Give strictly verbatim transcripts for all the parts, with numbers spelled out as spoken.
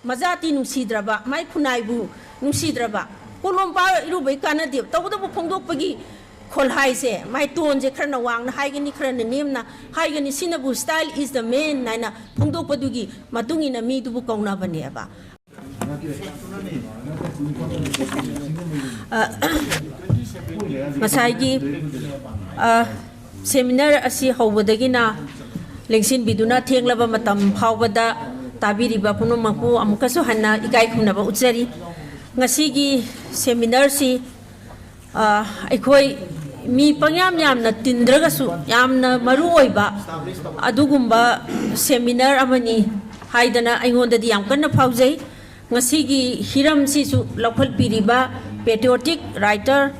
ꯃꯖꯥꯇꯤ ꯅꯨꯡꯁꯤꯗ꯭ꯔꯕ, ꯃꯥꯏ ꯈꯨꯟꯅꯥꯏꯕꯨ ꯅꯨꯡꯁꯤꯗ꯭ꯔꯕ, ꯀꯣꯂꯣꯝ ꯄꯥꯏꯔ ꯏꯔꯨꯕꯩ ꯀꯥꯟꯅꯗꯦꯕ꯫ ꯇꯧꯕꯇꯕꯨ ꯐꯣꯡꯗꯣꯛꯄꯒꯤ ꯈꯣꯜꯍꯥꯏꯁꯦ ꯃꯥꯏ ꯇꯣꯟꯁꯦ ꯈꯔꯅ ꯋꯥꯡꯅ ꯍꯥꯏꯒꯅꯤ, ꯈꯔꯅ ꯅꯦꯝꯅ ꯍꯥꯏꯒꯅꯤ꯫ ꯁꯤꯅꯕꯨ "Style is the man" ꯍꯥꯏꯅ ꯐꯣꯡꯗꯣꯛꯄꯗꯨꯒꯤ ꯃꯇꯨꯡ ꯏꯟꯅ ꯃꯤꯗꯨꯕꯨ ꯀꯧꯅꯕꯅꯦꯕ꯫ ꯑ, ꯉꯁꯥꯏꯒꯤ, ꯑ, seminar ꯑꯁꯤ ꯍꯧꯕꯗꯒꯤꯅ ꯂꯦꯡꯁꯤꯟꯕꯤꯗꯨꯅ ꯊꯦꯡꯂꯕ ꯃꯇꯝ ꯐꯥꯎꯕꯗ ꯇꯥꯕꯤꯔꯤꯕ ꯄꯨꯝꯅꯃꯛꯄꯨ ꯑꯃꯨꯛꯀꯁꯨ ꯍꯟꯅ ꯏꯀꯥꯏ ꯈꯨꯝꯅꯕ ꯎꯠꯆꯔꯤ꯫ ꯉꯁꯤꯒꯤ seminarꯁꯤ, ꯑ, ꯑꯩꯈꯣꯏ ꯃꯤ ꯄꯪꯌꯥꯝ ꯌꯥꯝꯅ ꯇꯤꯟꯗ꯭ꯔꯒꯁꯨ ꯌꯥꯝꯅ ꯃꯔꯨ ꯑꯣꯏꯕ ꯑꯗꯨꯒꯨꯝꯕ seminar ꯑꯃꯅꯤ ꯍꯥꯏꯗꯅ ꯑꯩꯉꯣꯟꯗꯗꯤ ꯌꯥꯝ ꯀꯟꯅ ꯐꯥꯎꯖꯩ꯫ ꯉꯁꯤꯒꯤ ꯍꯤꯔꯝꯁꯤꯁꯨ ꯂꯧꯈꯠꯄꯤꯔꯤꯕ Patriotic Writer,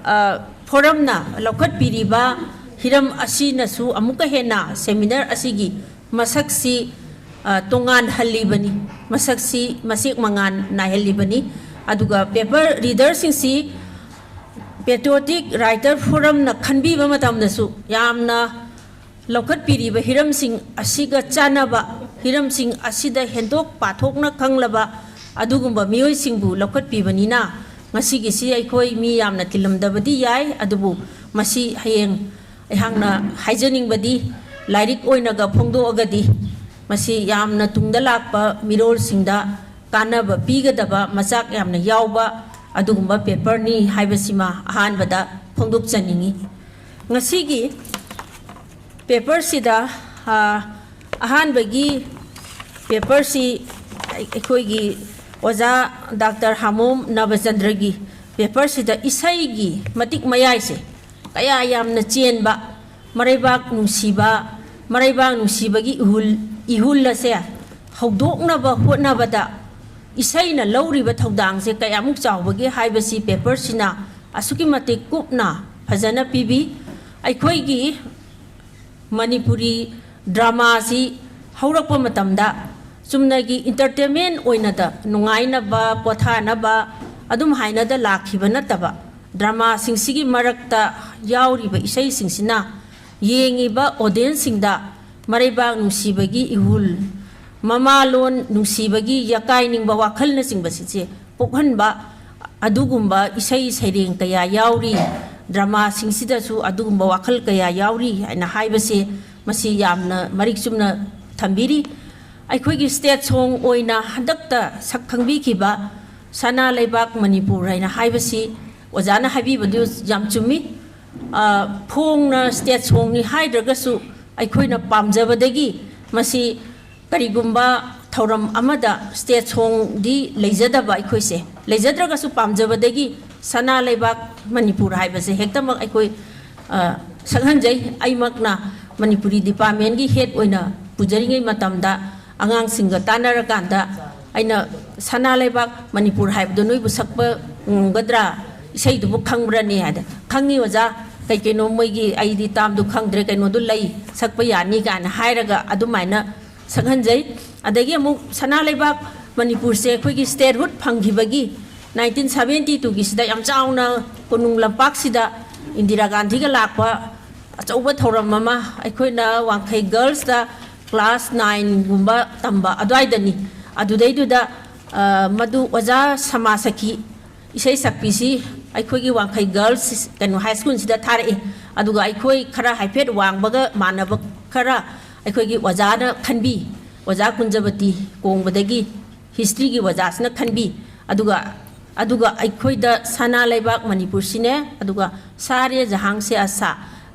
ꯑ, Forumꯅ ꯂꯧꯈꯠꯄꯤꯔꯤꯕ ꯍꯤꯔꯝ ꯑꯁꯤꯅꯁꯨ ꯑꯃꯨꯛꯀ ꯍꯦꯟꯅ seminar ꯑꯁꯤꯒꯤ ꯃꯁꯛꯁꯤ, ꯑ, ꯇꯣꯉꯥꯟꯍꯜꯂꯤꯕꯅꯤ, ꯃꯁꯛꯁꯤ ꯃꯁꯦꯛ ꯃꯉꯥꯜ ꯅꯥꯏꯍꯜꯂꯤꯕꯅꯤ꯫ ꯑꯗꯨꯒ paper readerꯁꯤꯡꯁꯤ Patriotic Writer Forumꯅ ꯈꯟꯕꯤꯕ ꯃꯇꯝꯗꯁꯨ ꯌꯥꯝꯅ ꯂꯧꯈꯠꯄꯤꯔꯤꯕ ꯍꯤꯔꯝꯁꯤꯡ ꯑꯁꯤꯒ ꯆꯥꯟꯅꯕ, ꯍꯤꯔꯝꯁꯤꯡ ꯑꯁꯤꯗ ꯍꯦꯟꯗꯣꯛ ꯄꯥꯊꯣꯛꯅ ꯈꯪꯂꯕ ꯑꯗꯨꯒꯨꯝꯕ ꯃꯤꯑꯣꯏꯁꯤꯡꯕꯨ ꯂꯧꯈꯠꯄꯤꯕꯅꯤꯅ, ꯉꯁꯤꯒꯤꯁꯤ ꯑꯩꯈꯣꯏ ꯃꯤ ꯌꯥꯝꯅ ꯇꯤꯜꯂꯝꯗꯕꯗꯤ ꯌꯥꯏ, ꯑꯗꯨꯕꯨ ꯃꯁꯤ ꯍꯌꯦꯡ ꯑꯩꯍꯥꯛꯅ ꯍꯥꯏꯖꯅꯤꯡꯕꯗꯤ, ꯂꯥꯏꯔꯤꯛ ꯑꯣꯏꯅꯒ ꯐꯣꯡꯗꯣꯛꯑꯒꯗꯤ ꯃꯁꯤ ꯌꯥꯝꯅ ꯇꯨꯡꯗ ꯂꯥꯛꯄ ꯃꯤꯔꯣꯜꯁꯤꯡꯗ ꯀꯥꯟꯅꯕ ꯄꯤꯒꯗꯕ ꯃꯆꯥꯛ ꯌꯥꯝꯅ ꯌꯥꯎꯕ ꯑꯗꯨꯒꯨꯝꯕ paperꯅꯤ ꯍꯥꯏꯕꯁꯤꯃ ꯑꯍꯥꯟꯕꯗ ꯐꯣꯡꯗꯣꯛꯆꯅꯤꯡꯏ꯫ ꯉꯁꯤꯒꯤ paperꯁꯤꯗ, ꯑ, ꯑꯍꯥꯟꯕꯒꯤ paperꯁꯤ ꯑꯩꯈꯣꯏꯒꯤ ꯑꯣꯖꯥ ꯗꯥꯛꯇꯔ ꯍꯥꯃꯣꯝ ꯅꯕꯆꯟꯗ꯭ꯔꯒꯤ paperꯁꯤꯗ ꯏꯁꯩꯒꯤ ꯃꯇꯤꯛ ꯃꯌꯥꯏꯁꯦ ꯀꯌꯥ ꯌꯥꯝꯅ ꯆꯦꯟꯕ, ꯃꯔꯩꯕꯥꯛ ꯅꯨꯡꯁꯤꯕ, ꯃꯔꯩꯕꯥꯛ ꯅꯨꯡꯁꯤꯕꯒꯤ ꯏꯍꯨꯜ, ꯏꯍꯨꯜ ꯑꯁꯦ ꯍꯧꯗꯣꯛꯅꯕ ꯍꯣꯠꯅꯕꯗ ꯏꯁꯩꯅ ꯂꯧꯔꯤꯕ ꯊꯧꯗꯥꯡꯁꯦ ꯀꯌꯥꯃꯨꯛ ꯆꯥꯎꯕꯒꯦ ꯍꯥꯏꯕꯁꯤ paperꯁꯤꯅ ꯑꯁꯨꯛꯀꯤ ꯃꯇꯤꯛ ꯀꯨꯞꯅ ꯐꯖꯅ ꯄꯤꯕꯤ꯫ ꯑꯩꯈꯣꯏꯒꯤ ꯃꯅꯤꯄꯨꯔꯤ dramaꯁꯤ ꯍꯧꯔꯛꯄ ꯃꯇꯝꯗ ꯆꯨꯝꯅꯒꯤ entertainment ꯑꯣꯏꯅꯗ ꯅꯨꯡꯉꯥꯏꯅꯕ, ꯄꯣꯊꯥꯅꯕ ꯑꯗꯨꯝ ꯍꯥꯏꯅꯗ ꯂꯥꯛꯈꯤꯕ ꯅꯠꯇꯕ, dramaꯁꯤꯡꯁꯤꯒꯤ ꯃꯔꯛꯇ ꯌꯥꯎꯔꯤꯕ ꯏꯁꯩꯁꯤꯡꯁꯤꯅ ꯌꯦꯡꯉꯤꯕ audienceꯁꯤꯡꯗ ꯃꯔꯩꯕꯥꯛ ꯅꯨꯡꯁꯤꯕꯒꯤ ꯏꯍꯨꯜ, ꯃꯃꯥ ꯂꯣꯟ ꯅꯨꯡꯁꯤꯕꯒꯤ ꯌꯀꯥꯏ ꯅꯤꯡꯕ ꯋꯥꯈꯜꯅꯆꯤꯡꯕꯁꯤꯡꯁꯦ ꯄꯣꯛꯍꯟꯕ ꯑꯗꯨꯒꯨꯝꯕ ꯏꯁꯩ ꯁꯩꯔꯦꯡ ꯀꯌꯥ ꯌꯥꯎꯔꯤ꯫ ꯗ꯭ꯔꯃꯥꯁꯤꯡꯁꯤꯗꯁꯨ ꯑꯗꯨꯒꯨꯝꯕ ꯋꯥꯈꯜ ꯀꯌꯥ ꯌꯥꯎꯔꯤ ꯍꯥꯏꯅ ꯍꯥꯏꯕꯁꯦ ꯃꯁꯤ ꯌꯥꯝꯅ ꯃꯔꯤꯛ ꯆꯨꯝꯅ ꯊꯝꯕꯤꯔꯤ꯫ ꯑꯩꯈꯣꯏꯒꯤ state song ꯑꯣꯏꯅ ꯍꯟꯗꯛꯇ ꯁꯛ ꯈꯪꯕꯤꯈꯤꯕ ꯁꯅꯥ ꯂꯩꯕꯥꯛ ꯃꯅꯤꯄꯨꯔ ꯍꯥꯏꯅ ꯍꯥꯏꯕꯁꯤ ꯑꯣꯖꯥꯅ ꯍꯥꯏꯕꯤꯕꯗꯨ ꯌꯥꯝ ꯆꯨꯝꯃꯤ꯫ ꯑ, ꯐꯣꯡꯅ state songꯅꯤ ꯍꯥꯏꯗ꯭ꯔꯒꯁꯨ ꯑꯩꯈꯣꯏꯅ ꯄꯥꯝꯖꯕꯗꯒꯤ ꯃꯁꯤ ꯀꯔꯤꯒꯨꯝꯕ ꯊꯧꯔꯝ ꯑꯃꯗ state songꯗꯤ ꯂꯩꯖꯗꯕ ꯑꯩꯈꯣꯏꯁꯦ, ꯂꯩꯖꯗ꯭ꯔꯒꯁꯨ ꯄꯥꯝꯖꯕꯗꯒꯤ ꯁꯅꯥ ꯂꯩꯕꯥꯛ ꯃꯅꯤꯄꯨꯔ ꯍꯥꯏꯕꯁꯦ ꯍꯦꯛꯇꯃꯛ ꯑꯩꯈꯣꯏ, ꯑ, ꯁꯛꯍꯟꯖꯩ꯫ ꯑꯩꯃꯛꯅ ꯃꯅꯤꯄꯨꯔꯤ departmentꯀꯤ head ꯑꯣꯏꯅ ꯄꯨꯖꯔꯤꯉꯩ ꯃꯇꯝꯗ ꯑꯉꯥꯡꯁꯤꯡꯒ ꯇꯥꯟꯅꯔꯀꯥꯟꯗ ꯑꯩꯅ ꯁꯅꯥ ꯂꯩꯕꯥꯛ ꯃꯅꯤꯄꯨꯔ ꯍꯥꯏꯕꯗꯣ ꯅꯣꯏꯕꯨ ꯁꯛꯄ ꯉꯝꯒꯗ꯭ꯔꯥ? ꯏꯁꯩꯗꯨꯕꯨ ꯈꯪꯕ꯭ꯔꯅꯦ ꯍꯥꯏꯗ, "ꯈꯪꯉꯤ ꯑꯣꯖꯥ, ꯀꯩ ꯀꯩꯅꯣ ꯃꯣꯏꯒꯤ ꯑꯩꯗꯤ termꯗꯨ ꯈꯪꯗ꯭ꯔꯦ, ꯀꯩꯅꯣꯗꯨ ꯂꯩ, ꯁꯛꯄ ꯌꯥꯅꯤ" ꯀꯥꯏꯅ ꯍꯥꯏꯔꯒ ꯑꯗꯨꯃꯥꯏꯅ ꯁꯛꯍꯟꯖꯩ꯫ ꯑꯗꯒꯤ ꯑꯃꯨꯛ ꯁꯅꯥ ꯂꯩꯕꯥꯛ ꯃꯅꯤꯄꯨꯔꯁꯦ ꯑꯩꯈꯣꯏꯒꯤ statehood ꯐꯪꯈꯤꯕꯒꯤ nineteen seventy twoꯒꯤꯁꯤꯗ ꯌꯥꯝ ꯆꯥꯎꯅ ꯀꯣꯅꯨꯡ ꯂꯝꯄꯥꯛꯁꯤꯗ ꯏꯟꯗꯤꯔꯥ ꯒꯥꯟꯙꯤꯒ ꯂꯥꯛꯄ ꯑꯆꯧꯕ ꯊꯧꯔꯝ ꯑꯃ ꯑꯩꯈꯣꯏꯅ ꯋꯥꯡꯈꯩ girlsꯇ class nineꯒꯨꯝꯕ ꯇꯝꯕ ꯑꯗꯨꯋꯥꯏꯗꯅꯤ꯫ ꯑꯗꯨꯗꯩꯗꯨꯗ, ꯑ, ꯃꯗꯨ ꯑꯣꯖꯥ ꯁꯃꯥ ꯁꯈꯤ ꯏꯁꯩ ꯁꯛꯄꯤꯁꯤ ꯑꯩꯈꯣꯏꯒꯤ ꯋꯥꯡꯈꯩ girls ꯀꯩꯅꯣ high schoolꯁꯤꯗ ꯊꯥꯔꯛꯏ꯫ ꯑꯗꯨꯒ ꯑꯩꯈꯣꯏ ꯈꯔ ꯍꯥꯏꯐꯦꯠ ꯋꯥꯡꯕꯒ ꯃꯥꯟꯅꯕ ꯈꯔ ꯑꯩꯈꯣꯏꯒꯤ ꯑꯣꯖꯥꯅ ꯈꯟꯕꯤ, ꯑꯣꯖꯥ ꯀꯨꯟꯖꯕꯇꯤ ꯀꯣꯡꯕꯗꯒꯤ historyꯒꯤ ꯑꯣꯖꯥꯁꯤꯅ ꯈꯟꯕꯤ꯫ ꯑꯗꯨꯒ, ꯑꯗꯨꯒ ꯑꯩꯈꯣꯏꯗ ꯁꯅꯥ ꯂꯩꯕꯥꯛ ꯃꯅꯤꯄꯨꯔꯁꯤꯅꯦ, ꯑꯗꯨꯒ ꯁꯥꯔꯦ ꯖꯍꯥꯡꯁꯦ ꯑꯁꯥ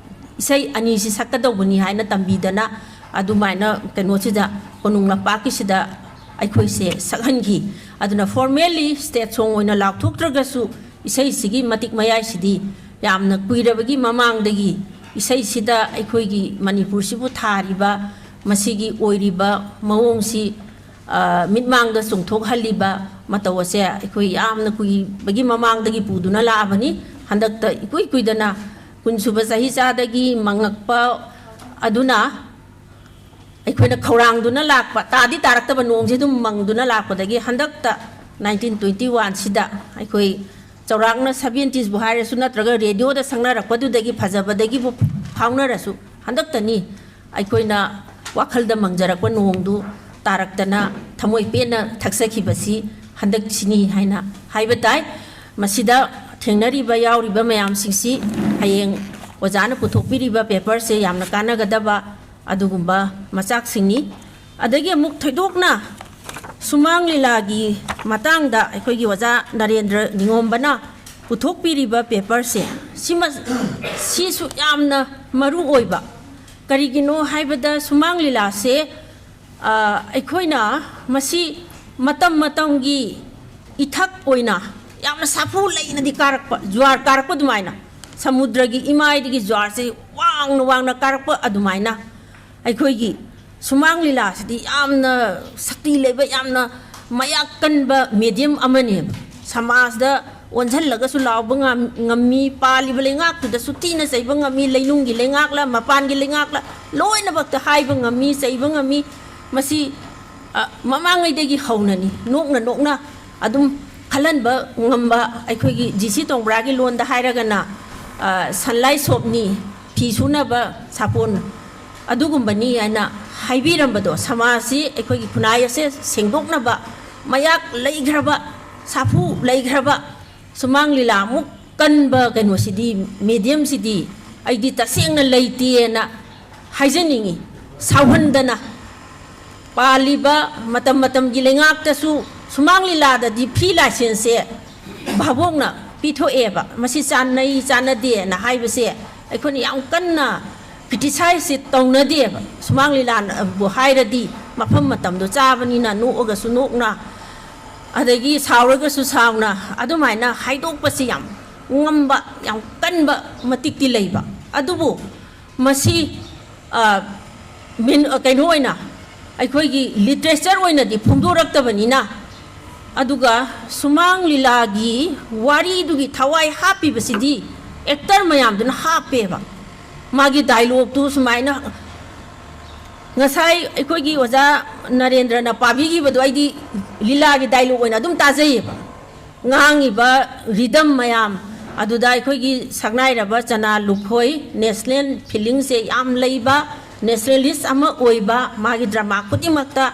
ꯏꯁꯩ ꯑꯅꯤꯁꯤ ꯁꯛꯀꯗꯧꯕꯅꯤ ꯍꯥꯏꯅ ꯇꯝꯕꯤꯗꯅ ꯑꯗꯨꯃꯥꯏꯅ ꯀꯩꯅꯣꯁꯤꯗ ꯀꯣꯅꯨꯡ ꯂꯝꯄꯥꯛꯀꯤꯁꯤꯗ ꯑꯩꯈꯣꯏꯁꯦ ꯁꯛꯍꯟꯈꯤ꯫ ꯑꯗꯨꯅ formally state song ꯑꯣꯏꯅ ꯂꯥꯎꯊꯣꯛꯇ꯭ꯔꯒꯁꯨ ꯏꯁꯩꯁꯤꯒꯤ ꯃꯇꯤꯛ ꯃꯌꯥꯏꯁꯤꯗꯤ ꯌꯥꯝꯅ ꯀꯨꯏꯔꯕꯒꯤ ꯃꯃꯥꯡꯗꯒꯤ ꯏꯁꯩꯁꯤꯗ ꯑꯩꯈꯣꯏꯒꯤ ꯃꯅꯤꯄꯨꯔꯁꯤꯕꯨ ꯊꯥꯔꯤꯕ ꯃꯁꯤꯒꯤ ꯑꯣꯏꯔꯤꯕ ꯃꯑꯣꯡꯁꯤ, ꯑ, ꯃꯤꯠꯃꯥꯡꯗ ꯆꯣꯡꯊꯣꯛꯍꯜꯂꯤꯕ ꯃꯇꯧ ꯑꯁꯦ ꯑꯩꯈꯣꯏ ꯌꯥꯝꯅ ꯀꯨꯏꯕꯒꯤ ꯃꯃꯥꯡꯗꯒꯤ ꯄꯨꯗꯨꯅ ꯂꯥꯛꯑꯕꯅꯤ꯫ ꯍꯟꯗꯛꯇ ꯏꯀꯨꯏ ꯀꯨꯏꯗꯅ ꯀꯨꯟꯁꯨꯕ ꯆꯍꯤꯆꯥꯗꯒꯤ ꯃꯪꯉꯛꯄ ꯑꯗꯨꯅ ꯑꯩꯈꯣꯏꯅ ꯈꯧꯔꯥꯡꯗꯨꯅ ꯂꯥꯛꯄ, ꯇꯥꯗꯤ ꯇꯥꯔꯛꯇꯕ ꯅꯣꯡꯁꯦ ꯑꯗꯨꯝ ꯃꯪꯗꯨꯅ ꯂꯥꯛꯄꯗꯒꯤ ꯍꯟꯗꯛꯇ nineteen twenty oneꯁꯤꯗ ꯑꯩꯈꯣꯏ ꯆꯥꯎꯔꯥꯛꯅ seventies ꯕꯨ ꯍꯥꯏꯔꯁꯨ ꯅꯠꯇ꯭ꯔꯒ radioꯗ ꯁꯛꯅꯔꯛꯄꯗꯨꯗꯒꯤ ꯐꯖꯕꯗꯒꯤꯕꯨ ꯐꯥꯎꯅꯔꯁꯨ ꯍꯟꯗꯛꯇꯅꯤ ꯑꯩꯈꯣꯏꯅ ꯋꯥꯈꯜꯗ ꯃꯪꯖꯔꯛꯄ ꯅꯣꯡꯗꯨ ꯇꯥꯔꯛꯇꯅ ꯊꯃꯣꯏ ꯄꯦꯟꯅ ꯊꯛꯆꯈꯤꯕꯁꯤ ꯍꯟꯗꯛꯁꯤꯅꯤ ꯍꯥꯏꯅ ꯍꯥꯏꯕ ꯇꯥꯏ꯫ ꯃꯁꯤꯗ ꯊꯦꯡꯅꯔꯤꯕ, ꯌꯥꯎꯔꯤꯕ ꯃꯌꯥꯝꯁꯤꯡꯁꯤ ꯍꯌꯦꯡ ꯑꯣꯖꯥꯅ ꯄꯨꯊꯣꯛꯄꯤꯔꯤꯕ ꯄꯦꯄꯔꯁꯦ ꯌꯥꯝꯅ ꯀꯥꯟꯅꯒꯗꯕ ꯑꯗꯨꯒꯨꯝꯕ ꯃꯆꯥꯛꯁꯤꯡꯅꯤ꯫ ꯑꯗꯒꯤ ꯑꯃꯨꯛ ꯊꯣꯏꯗꯣꯛꯅ ꯁꯨꯃꯥꯡ ꯂꯤꯂꯥꯒꯤ ꯃꯇꯥꯡꯗ ꯑꯩꯈꯣꯏꯒꯤ ꯑꯣꯖꯥ ꯅꯔꯦꯟꯗ꯭ꯔ ꯅꯤꯉꯣꯝꯕꯅ ꯄꯨꯊꯣꯛꯄꯤꯔꯤꯕ ꯄꯦꯄꯔꯁꯦ, ꯁꯤꯃ, ꯁꯤꯁꯨ ꯌꯥꯝꯅ ꯃꯔꯨ ꯑꯣꯏꯕ꯫ ꯀꯔꯤꯒꯤꯅꯣ ꯍꯥꯏꯕꯗ, ꯁꯨꯃꯥꯡ ꯂꯤꯂꯥꯁꯦ, ꯑ, ꯑꯩꯈꯣꯏꯅ ꯃꯁꯤ ꯃꯇꯝ ꯃꯇꯝꯒꯤ ꯏꯊꯛ ꯑꯣꯏꯅ ꯌꯥꯝꯅ ꯁꯥꯐꯨ ꯂꯩꯅꯗꯤ ꯀꯥꯔꯛꯄ, ꯖ꯭ꯋꯥꯔ ꯀꯥꯔꯛꯄ ꯑꯗꯨꯃꯥꯏꯅ, ꯁꯃꯨꯗ꯭ꯔꯒꯤ ꯏꯃꯥꯏꯗꯒꯤ ꯖ꯭ꯋꯥꯔꯁꯦ ꯋꯥꯡꯅ ꯋꯥꯡꯅ ꯀꯥꯔꯛꯄ ꯑꯗꯨꯃꯥꯏꯅ, ꯑꯩꯈꯣꯏꯒꯤ ꯁꯨꯃꯥꯡ ꯂꯤꯂꯥꯁꯤꯗꯤ ꯌꯥꯝꯅ ꯁꯛꯇꯤ ꯂꯩꯕ, ꯌꯥꯝꯅ ꯃꯌꯥꯛ ꯀꯟꯕ ꯃꯦꯗꯤꯌꯝ ꯑꯃꯅꯦꯕ꯫ ꯁꯃꯥꯖꯗ ꯑꯣꯟꯁꯤꯜꯂꯒꯁꯨ ꯂꯥꯎꯕ ꯉꯝ-, ꯉꯝꯃꯤ, ꯄꯥꯜꯂꯤꯕ ꯂꯩꯉꯥꯛꯇꯨꯗꯁꯨ ꯊꯤꯅ ꯆꯩꯕ ꯉꯝꯃꯤ, ꯂꯩꯅꯨꯡꯒꯤ ꯂꯩꯉꯥꯛꯂ, ꯃꯄꯥꯟꯒꯤ ꯂꯩꯉꯥꯛꯂ, ꯂꯣꯏꯅꯃꯛꯇ ꯍꯥꯏꯕ ꯉꯝꯃꯤ, ꯆꯩꯕ ꯉꯝꯃꯤ꯫ ꯃꯁꯤ, ꯑ, ꯃꯃꯥꯡꯉꯩꯗꯒꯤ ꯍꯧꯅꯅꯤ, ꯅꯣꯛꯅ ꯅꯣꯛꯅ ꯑꯗꯨꯝ ꯈꯜꯍꯟꯕ ꯉꯝꯕ, ꯑꯩꯈꯣꯏꯒꯤ ꯖꯤ ꯁꯤ ꯇꯣꯡꯕ꯭ꯔꯥꯒꯤ ꯂꯣꯟꯗ ꯍꯥꯏꯔꯒꯅ, ꯑ, ꯁꯟꯂꯥꯏ ꯁꯣꯞꯅꯤ, ꯐꯤ ꯁꯨꯅꯕ ꯁꯥꯄꯣꯟ, ꯑꯗꯨꯒꯨꯝꯕꯅꯤ ꯍꯥꯏꯅ ꯍꯥꯏꯕꯤꯔꯝꯕꯗꯣ, ꯁꯃꯥꯖꯁꯤ, ꯑꯩꯈꯣꯏꯒꯤ ꯈꯨꯟꯅꯥꯏ ꯑꯁꯦ ꯁꯦꯡꯗꯣꯛꯅꯕ, ꯃꯌꯥꯛ ꯂꯩꯈ꯭ꯔꯕ, ꯁꯥꯐꯨ ꯂꯩꯈ꯭ꯔꯕ ꯁꯨꯃꯥꯡ ꯂꯤꯂꯥꯃꯨꯛ ꯀꯟꯕ ꯀꯩꯅꯣꯁꯤꯗꯤ, ꯃꯦꯗꯤꯌꯝꯁꯤꯗꯤ ꯑꯩꯗꯤ ꯇꯁꯦꯡꯅ ꯂꯩꯇꯦꯅ ꯍꯥꯏꯖꯅꯤꯡꯉꯤ꯫ ꯁꯥꯎꯍꯟꯗꯅ, ꯄꯥꯜꯂꯤꯕ ꯃꯇꯝ ꯃꯇꯝꯒꯤ ꯂꯩꯉꯥꯛꯇꯁꯨ ꯁꯨꯃꯥꯡ ꯂꯤꯂꯥꯗꯗꯤ ꯐ꯭ꯔꯤ ꯂꯥꯏꯁꯦꯟꯁꯁꯦ ꯚꯥꯕꯣꯛꯅ ꯄꯤꯊꯣꯛꯑꯦꯕ꯫ ꯃꯁꯤ ꯆꯥꯟꯅꯩ ꯆꯥꯟꯅꯗꯦꯅ ꯍꯥꯏꯕꯁꯦ ꯑꯩꯈꯣꯏꯅ ꯌꯥꯝ ꯀꯟꯅ ꯀ꯭ꯔꯤꯇꯤꯁꯥꯏꯖꯁꯦ ꯇꯧꯅꯗꯦꯕ꯫ ꯁꯨꯃꯥꯡ ꯂꯤꯂꯥꯕꯨ ꯍꯥꯏꯔꯗꯤ ꯃꯐꯝ ꯃꯇꯝꯗꯣ ꯆꯥꯕꯅꯤꯅ ꯅꯣꯛꯑꯒꯁꯨ ꯅꯣꯛꯅ, ꯑꯗꯒꯤ ꯁꯥꯎꯔꯒꯁꯨ ꯁꯥꯎꯅ, ꯑꯗꯨꯃꯥꯏꯅ ꯍꯥꯏꯗꯣꯛꯄꯁꯤ ꯌꯥꯝ ꯉꯝꯕ, ꯌꯥꯝ ꯀꯟꯕ ꯃꯇꯤꯛꯇꯤ ꯂꯩꯕ꯫ ꯑꯗꯨꯕꯨ ꯃꯁꯤ, ꯑ, ꯃꯤꯟ-, ꯑ, ꯀꯩꯅꯣ ꯑꯣꯏꯅ, ꯑꯩꯈꯣꯏꯒꯤ ꯂꯤꯇꯔꯦꯆꯔ ꯑꯣꯏꯅꯗꯤ ꯐꯣꯡꯗꯣꯔꯛꯇꯕꯅꯤꯅ, ꯑꯗꯨꯒ ꯁꯨꯃꯥꯡ ꯂꯤꯂꯥꯒꯤ ꯋꯥꯔꯤꯗꯨꯒꯤ ꯊꯋꯥꯏ ꯍꯥꯞꯄꯤꯕꯁꯤꯗꯤ ꯑꯦꯛꯇꯔ ꯃꯌꯥꯝꯗꯨꯅ ꯍꯥꯞꯄꯦꯕ꯫ ꯃꯥꯒꯤ ꯗꯥꯏꯂꯣꯛꯇꯨ ꯁꯨꯃꯥꯏꯅ, ꯉꯁꯥꯏ ꯑꯩꯈꯣꯏꯒꯤ ꯑꯣꯖꯥ ꯅꯔꯦꯟꯗ꯭ꯔꯅ ꯄꯥꯕꯤꯈꯤꯕꯗꯣ ꯑꯩꯗꯤ ꯂꯤꯂꯥꯒꯤ ꯗꯥꯏꯂꯣꯛ ꯑꯣꯏꯅ ꯑꯗꯨꯝ ꯇꯥꯖꯩꯌꯦꯕ꯫ ꯉꯥꯡꯉꯤꯕ ꯔꯤꯗꯝ ꯃꯌꯥꯝ ꯑꯗꯨꯗ ꯑꯩꯈꯣꯏꯒꯤ ꯁꯛꯅꯥꯏꯔꯕ ꯆꯅꯥ ꯂꯨꯈꯣꯏ ꯅꯦꯁꯅꯦꯜ ꯐꯤꯂꯤꯡꯁꯦ ꯌꯥꯝ ꯂꯩꯕ, ꯅꯦꯁꯅꯦꯂꯤꯁ ꯑꯃ ꯑꯣꯏꯕ, ꯃꯥꯒꯤ ꯗ꯭ꯔꯃꯥ ꯈꯨꯗꯤꯡꯃꯛꯇ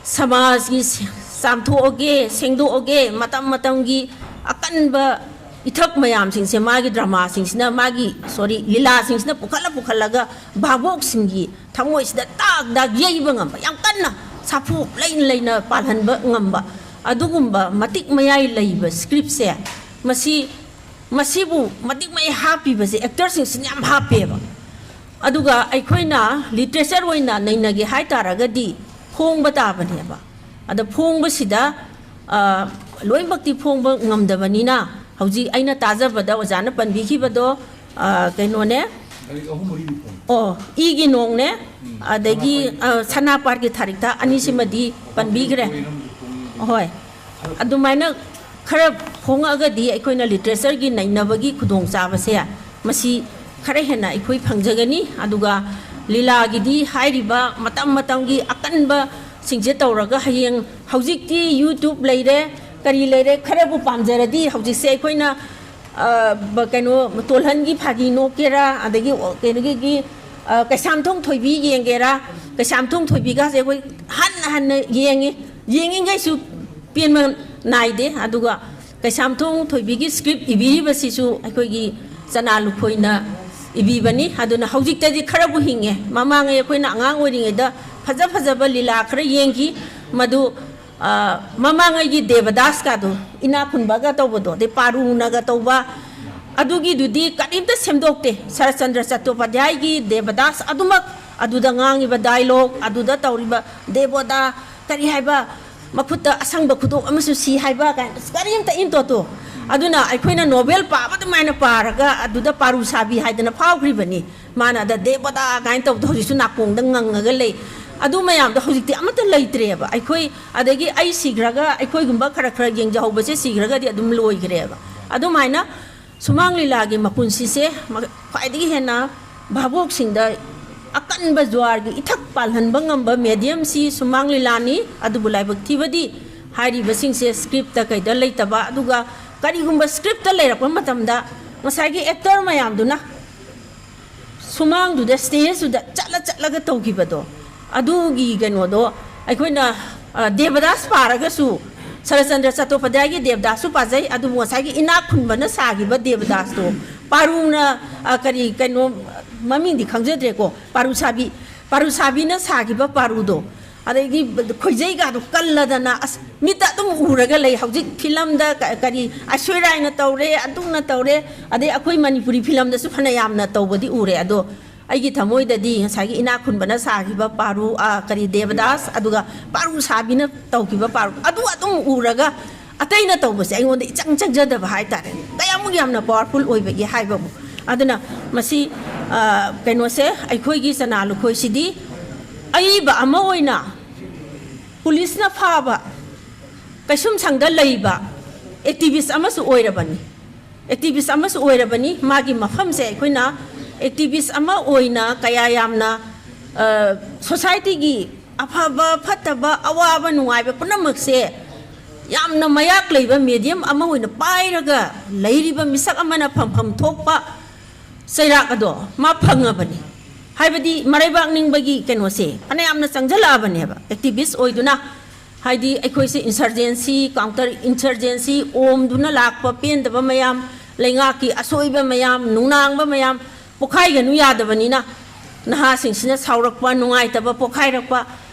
ꯁꯃꯥꯖꯀꯤ ꯁꯦ-, ꯆꯥꯝꯊꯣꯛꯑꯒꯦ, ꯁꯦꯡꯗꯣꯛꯑꯒꯦ, ꯃꯇꯝ ꯃꯇꯝꯒꯤ ꯑꯀꯟꯕ ꯏꯊꯛ ꯃꯌꯥꯝꯁꯤꯡꯁꯦ ꯃꯥꯒꯤ dramaꯁꯤꯡꯁꯤꯅ, ꯃꯥꯒꯤ, sorry, ꯂꯤꯂꯥꯁꯤꯡꯁꯤꯅ ꯄꯨꯈꯠꯂ ꯄꯨꯈꯠꯂꯒ ꯚꯥꯕꯣꯛꯁꯤꯡꯒꯤ ꯊꯃꯣꯏꯁꯤꯗ ꯇꯥꯛ ꯇꯥꯛ ꯌꯩꯕ ꯉꯝꯕ, ꯌꯥꯝ ꯀꯟꯅ ꯁꯥꯐꯨ ꯂꯩꯅ ꯂꯩꯅ ꯄꯥꯜꯍꯟꯕ ꯉꯝꯕ, ꯑꯗꯨꯒꯨꯝꯕ ꯃꯇꯤꯛ ꯃꯌꯥꯏ ꯂꯩꯕ scriptꯁꯦ, ꯃꯁꯤ, ꯃꯁꯤꯕꯨ ꯃꯇꯤꯛ ꯃꯌꯥꯏ ꯍꯥꯞꯄꯤꯕꯁꯦ actorꯁꯤꯡꯁꯤꯅ ꯌꯥꯝ ꯍꯥꯞꯄꯦꯕ꯫ ꯑꯗꯨꯒ ꯑꯩꯈꯣꯏꯅ literature ꯑꯣꯏꯅ ꯅꯩꯅꯒꯦ ꯍꯥꯏ ꯇꯥꯔꯒꯗꯤ ꯐꯣꯡꯕ ꯇꯥꯕꯅꯦꯕ꯫ ꯑꯗ ꯐꯣꯡꯕꯁꯤꯗ, ꯑ, ꯂꯣꯏꯅꯃꯛꯇꯤ ꯐꯣꯡꯕ ꯉꯝꯗꯕꯅꯤꯅ, ꯍꯧꯖꯤꯛ ꯑꯩꯅ ꯇꯥꯖꯕꯗ ꯑꯣꯖꯥꯅ ꯄꯟꯕꯤꯈꯤꯕꯗꯣ, ꯑ, ꯀꯩꯅꯣꯅꯦ, ꯂꯥꯏꯔꯤꯛ ꯑꯍꯨꯝ ꯃꯔꯤꯗꯤ ꯐꯣꯡꯉꯤ꯫ ꯑꯣ, ꯏꯒꯤ ꯅꯣꯡꯅꯦ, ꯎꯝ, ꯑꯗꯒꯤ, ꯁꯅꯥꯄꯥꯠꯀꯤ ꯑ, ꯁꯅꯥꯄꯥꯠꯀꯤ ꯊꯥꯔꯤꯛꯇ ꯑꯅꯤꯁꯤꯃꯗꯤ ꯄꯟꯕꯤꯈ꯭ꯔꯦ꯫ ꯍꯣꯏ꯫ ꯑꯗꯨꯃꯥꯏꯅ ꯈꯔ ꯐꯣꯡꯉꯛꯑꯒꯗꯤ ꯑꯩꯈꯣꯏꯅ literatureꯒꯤ ꯅꯩꯅꯕꯒꯤ ꯈꯨꯗꯣꯡꯆꯥꯕꯁꯦ ꯃꯁꯤ ꯈꯔ ꯍꯦꯟꯅ ꯑꯩꯈꯣꯏ ꯐꯪꯖꯒꯅꯤ꯫ ꯑꯗꯨꯒ ꯂꯤꯂꯥꯒꯤꯗꯤ ꯍꯥꯏꯔꯤꯕ ꯃꯇꯝ ꯃꯇꯝꯒꯤ ꯑꯀꯟꯕꯁꯤꯡꯁꯦ ꯇꯧꯔꯒ ꯍꯌꯦꯡ ꯍꯧꯖꯤꯛꯇꯤ YouTube ꯂꯩꯔꯦ, ꯀꯔꯤ ꯂꯩꯔꯦ, ꯈꯔꯕꯨ ꯄꯥꯝꯖꯔꯗꯤ ꯍꯧꯖꯤꯛꯁꯦ ꯑꯩꯈꯣꯏꯅ, ꯑ, ꯕ-, ꯀꯩꯅꯣ, ꯇꯣꯜꯍꯟꯒꯤ ꯐꯥꯒꯤ ꯅꯣꯛꯀꯦꯔꯥ, ꯑꯗꯒꯤ ꯑꯣ-, ꯀꯩꯅꯣꯒꯤ, ꯑ, ꯀꯩꯁꯥꯝꯊꯣꯡ ꯊꯣꯏꯕꯤ ꯌꯦꯡꯒꯦꯔꯥ, ꯀꯩꯁꯥꯝꯊꯣꯡ ꯊꯣꯏꯕꯤꯒꯁꯦ ꯑꯩꯈꯣꯏ ꯍꯟꯅ ꯍꯟꯅ ꯌꯦꯡꯉꯤ, ꯌꯦꯡꯉꯤꯉꯩꯁꯨ ꯄꯦꯟꯕ ꯅꯥꯏꯗꯦ꯫ ꯑꯗꯨꯒ ꯀꯩꯁꯥꯝꯊꯣꯡ ꯊꯣꯏꯕꯤꯒꯤ script ꯏꯕꯤꯔꯤꯕꯁꯤꯁꯨ ꯑꯩꯈꯣꯏꯒꯤ ꯆꯅꯥ ꯂꯨꯈꯣꯏꯅ ꯏꯕꯤꯕꯅꯤ꯫ ꯑꯗꯨꯅ ꯍꯧꯖꯤꯛꯇꯗꯤ ꯈꯔꯕꯨ ꯍꯤꯡꯉꯦ꯫ ꯃꯃꯥꯡꯉꯩ ꯑꯩꯈꯣꯏꯅ ꯑꯉꯥꯡ ꯑꯣꯏꯔꯤꯉꯩꯗ ꯐꯖ ꯐꯖꯕ ꯂꯤꯂꯥ ꯈꯔ ꯌꯦꯡꯈꯤ꯫ ꯃꯗꯨ, ꯑ, ꯃꯃꯥꯡꯉꯩꯒꯤ ꯗꯦꯕꯗꯥꯁꯀꯗꯣ, ꯏꯅꯥꯛ ꯈꯨꯟꯕꯒ ꯇꯧꯕꯗꯣ, ꯑꯗꯩ ꯄꯥꯔꯨꯅꯒ ꯇꯧꯕ, ꯑꯗꯨꯒꯤꯗꯨꯗꯤ ꯀꯔꯤꯝꯇ ꯁꯦꯝꯗꯣꯛꯇꯦ꯫ ꯁꯔꯠꯆꯟꯗ꯭ꯔ ꯆꯠꯇꯣꯄꯥꯙ꯭ꯌꯥꯏꯒꯤ ꯗꯦꯕꯗꯥꯁ ꯑꯗꯨꯃꯛ, ꯑꯗꯨꯗ ꯉꯥꯡꯉꯤꯕ dialogue, ꯑꯗꯨꯗ ꯇꯧꯔꯤꯕ ꯗꯦꯕꯣꯗꯥ, ꯀꯔꯤ ꯍꯥꯏꯕ, ꯃꯈꯨꯠꯇ ꯑꯁꯪꯕ ꯈꯨꯗꯣꯞ ꯑꯃꯁꯨ ꯁꯤ ꯍꯥꯏꯕ ꯀꯥꯏꯅ, ꯑꯁ, ꯀꯔꯤꯝꯇ ꯏꯟꯇꯣꯠꯇꯣ꯫ ꯑꯗꯨꯅ ꯑꯩꯈꯣꯏꯅ novel ꯄꯥꯕ ꯑꯗꯨꯃꯥꯏꯅ ꯄꯥꯔꯒ ꯑꯗꯨꯗ ꯄꯥꯔꯨ ꯁꯥꯕꯤ ꯍꯥꯏꯗꯅ ꯐꯥꯎꯈ꯭ꯔꯤꯕꯅꯤ꯫ ꯃꯥꯅ ꯑꯗ ꯗꯦꯕꯣꯗꯥ ꯀꯥꯏꯅ ꯇꯧꯕꯗꯣ ꯍꯧꯖꯤꯛꯁꯨ ꯅꯥꯀꯣꯡꯗ ꯉꯪꯉꯒ ꯂꯩ꯫ ꯑꯗꯨ ꯃꯌꯥꯝꯗꯣ ꯍꯧꯖꯤꯛꯇꯤ ꯑꯃꯠꯇ ꯂꯩꯇ꯭ꯔꯦꯕ꯫ ꯑꯩꯈꯣꯏ, ꯑꯗꯒꯤ ꯑꯩ ꯁꯤꯈ꯭ꯔꯒ ꯑꯩꯈꯣꯏꯒꯨꯝꯕ ꯈꯔ ꯈꯔ ꯌꯦꯡꯖꯍꯧꯕꯁꯦ ꯁꯤꯈ꯭ꯔꯒꯗꯤ ꯑꯗꯨꯝ ꯂꯣꯏꯈ꯭ꯔꯦꯕ꯫ ꯑꯗꯨꯃꯥꯏꯅ ꯁꯨꯃꯥꯡ ꯂꯤꯂꯥꯒꯤ ꯃꯄꯨꯟꯁꯤꯁꯦ ꯃ-, ꯈ꯭ꯋꯥꯏꯗꯒꯤ ꯍꯦꯟꯅ ꯚꯥꯕꯣꯛꯁꯤꯡꯗ ꯑꯀꯟꯕ ꯖ꯭ꯋꯥꯔꯒꯤ ꯏꯊꯛ ꯄꯥꯜꯍꯟꯕ ꯉꯝꯕ mediumꯁꯤ ꯁꯨꯃꯥꯡ ꯂꯤꯂꯥꯅꯤ꯫ ꯑꯗꯨꯕꯨ ꯂꯥꯏꯕꯛ ꯊꯤꯕꯗꯤ ꯍꯥꯏꯔꯤꯕꯁꯤꯡꯁꯦ scriptꯇ ꯀꯩꯗ ꯂꯩꯇꯕ, ꯑꯗꯨꯒ ꯀꯔꯤꯒꯨꯝꯕ scriptꯇ ꯂꯩꯔꯛꯄ ꯃꯇꯝꯗ ꯉꯁꯥꯏꯒꯤ actor ꯃꯌꯥꯝꯗꯨꯅ ꯁꯨꯃꯥꯡꯗꯨꯗ, stageꯇꯨꯗ ꯆꯠꯂ ꯆꯠꯂꯒ ꯇꯧꯈꯤꯕꯗꯣ, ꯑꯗꯨꯒꯤ ꯀꯩꯅꯣꯗꯣ ꯑꯩꯈꯣꯏꯅ, ꯑ, ꯗꯦꯕꯗꯥꯁ ꯄꯥꯔꯒꯁꯨ, ꯁꯔꯠꯆꯟꯗ꯭ꯔ ꯆꯠꯇꯣꯄꯥꯙ꯭ꯌꯥꯌꯒꯤ ꯗꯦꯕꯗꯥꯁꯁꯨ ꯄꯥꯖꯩ, ꯑꯗꯨꯕꯨ ꯉꯁꯥꯏꯒꯤ ꯏꯅꯥꯛ ꯈꯨꯟꯕꯅ ꯁꯥꯈꯤꯕ ꯗꯦꯕꯗꯥꯁꯇꯣ, ꯄꯥꯔꯨꯅ, ꯑ, ꯀꯔꯤ, ꯀꯩꯅꯣ, ꯃꯃꯤꯡꯗꯤ ꯈꯪꯖꯗ꯭ꯔꯦꯀꯣ, ꯄꯥꯔꯨ ꯁꯥꯕꯤ, ꯄꯥꯔꯨ ꯁꯥꯕꯤꯅ ꯁꯥꯈꯤꯕ ꯄꯥꯔꯨꯗꯣ, ꯑꯗꯒꯤ ꯈꯣꯏꯖꯩꯒꯥꯗꯣ ꯀꯜꯂꯗꯅ, ꯑꯁ, ꯃꯤꯠꯇ ꯑꯗꯨꯝ ꯎꯔꯒ ꯂꯩ꯫ ꯍꯧꯖꯤꯛ ꯐꯤꯂꯝꯗ ꯀ-, ꯀꯔꯤ, ꯑꯩꯁꯣꯔꯤꯌꯥꯅ ꯇꯧꯔꯦ, ꯑꯗꯨꯅ ꯇꯧꯔꯦ, ꯑꯗꯩ ꯑꯩꯈꯣꯏ ꯃꯅꯤꯄꯨꯔꯤ ꯐꯤꯂꯝꯗꯁꯨ ꯐꯅ ꯌꯥꯝꯅ ꯇꯧꯕꯗꯤ ꯎꯔꯦ꯫ ꯑꯗꯣ ꯑꯩꯒꯤ ꯊꯃꯣꯏꯗꯗꯤ ꯉꯁꯥꯏꯒꯤ ꯏꯅꯥꯛ ꯈꯨꯟꯕꯅ ꯁꯥꯈꯤꯕ ꯄꯥꯔꯨ, ꯑ, ꯀꯔꯤ, ꯗꯦꯕꯗꯥꯁ, ꯑꯗꯨꯒ ꯄꯥꯔꯨ ꯁꯥꯕꯤꯅ ꯇꯧꯈꯤꯕ ꯄꯥꯔꯨ, ꯑꯗꯨ ꯑꯗꯨꯝ ꯎꯔꯒ ꯑꯇꯩꯅ ꯇꯧꯕꯁꯦ ꯑꯩꯉꯣꯟꯗ ꯏꯆꯪ ꯆꯪꯖꯗꯕ ꯍꯥꯏꯇꯥꯔꯦ꯫ ꯀꯌꯥꯃꯨꯛ ꯌꯥꯝꯅ powerful ꯑꯣꯏꯕꯒꯦ ꯍꯥꯏꯕꯕꯨ꯫ ꯑꯗꯨꯅ ꯃꯁꯤ, ꯑ, ꯀꯩꯅꯣꯁꯦ, ꯑꯩꯈꯣꯏꯒꯤ ꯆꯅꯥ ꯂꯨꯈꯣꯏꯁꯤꯗꯤ ꯑꯏꯕ ꯑꯃ ꯑꯣꯏꯅ ꯄꯨꯂꯤꯁꯅ ꯐꯥꯕ, ꯀꯩꯁꯨꯝꯁꯪꯗ ꯂꯩꯕ activist ꯑꯃꯁꯨ ꯑꯣꯏꯔꯕꯅꯤ꯫ Activist ꯑꯃꯁꯨ ꯑꯣꯏꯔꯕꯅꯤ꯫ ꯃꯥꯒꯤ ꯃꯐꯝꯁꯦ ꯑꯩꯈꯣꯏꯅ activist ꯑꯃ ꯑꯣꯏꯅ ꯀꯌꯥ ꯌꯥꯝꯅ, ꯑ, society ꯒꯤ ꯑꯐꯕ, ꯐꯠꯇꯕ, ꯑꯋꯥꯕ, ꯅꯨꯡꯉꯥꯏꯕ ꯄꯨꯝꯅꯃꯛꯁꯦ ꯌꯥꯝꯅ ꯃꯌꯥꯛ ꯂꯩꯕ medium ꯑꯃ ꯑꯣꯏꯅ ꯄꯥꯏꯔꯒ ꯂꯩꯔꯤꯕ ꯃꯤꯁꯛ ꯑꯃꯅ ꯐꯝꯐꯝ ꯊꯣꯛꯄ ꯆꯩꯔꯥꯛ ꯑꯗꯣ ꯃꯥ ꯐꯪꯉꯕꯅꯤ꯫ ꯍꯥꯏꯕꯗꯤ ꯃꯔꯩꯕꯥꯛ ꯅꯤꯡꯕꯒꯤ ꯀꯩꯅꯣꯁꯦ ꯐꯅꯌꯥꯝꯅ ꯆꯪꯁꯤꯜꯂꯛꯑꯕꯅꯦꯕ, activist ꯑꯣꯏꯗꯨꯅ꯫ ꯍꯥꯏꯗꯤ ꯑꯩꯈꯣꯏꯁꯦ insurgency, counter insurgency ꯑꯣꯝꯗꯨꯅ ꯂꯥꯛꯄ ꯄꯦꯟꯗꯕ ꯃꯌꯥꯝ, ꯂꯩꯉꯥꯛꯀꯤ ꯑꯁꯣꯏꯕ ꯃꯌꯥꯝ, ꯅꯨꯡꯅꯥꯡꯕ ꯃꯌꯥꯝ ꯄꯣꯈꯥꯏꯒꯅꯨ ꯌꯥꯗꯕꯅꯤꯅ, ꯅꯍꯥꯁꯤꯡꯁꯤꯅ ꯁꯥꯎꯔꯛꯄ, ꯅꯨꯡꯉꯥꯏꯇꯕ ꯄꯣꯈꯥꯏꯔꯛꯄ,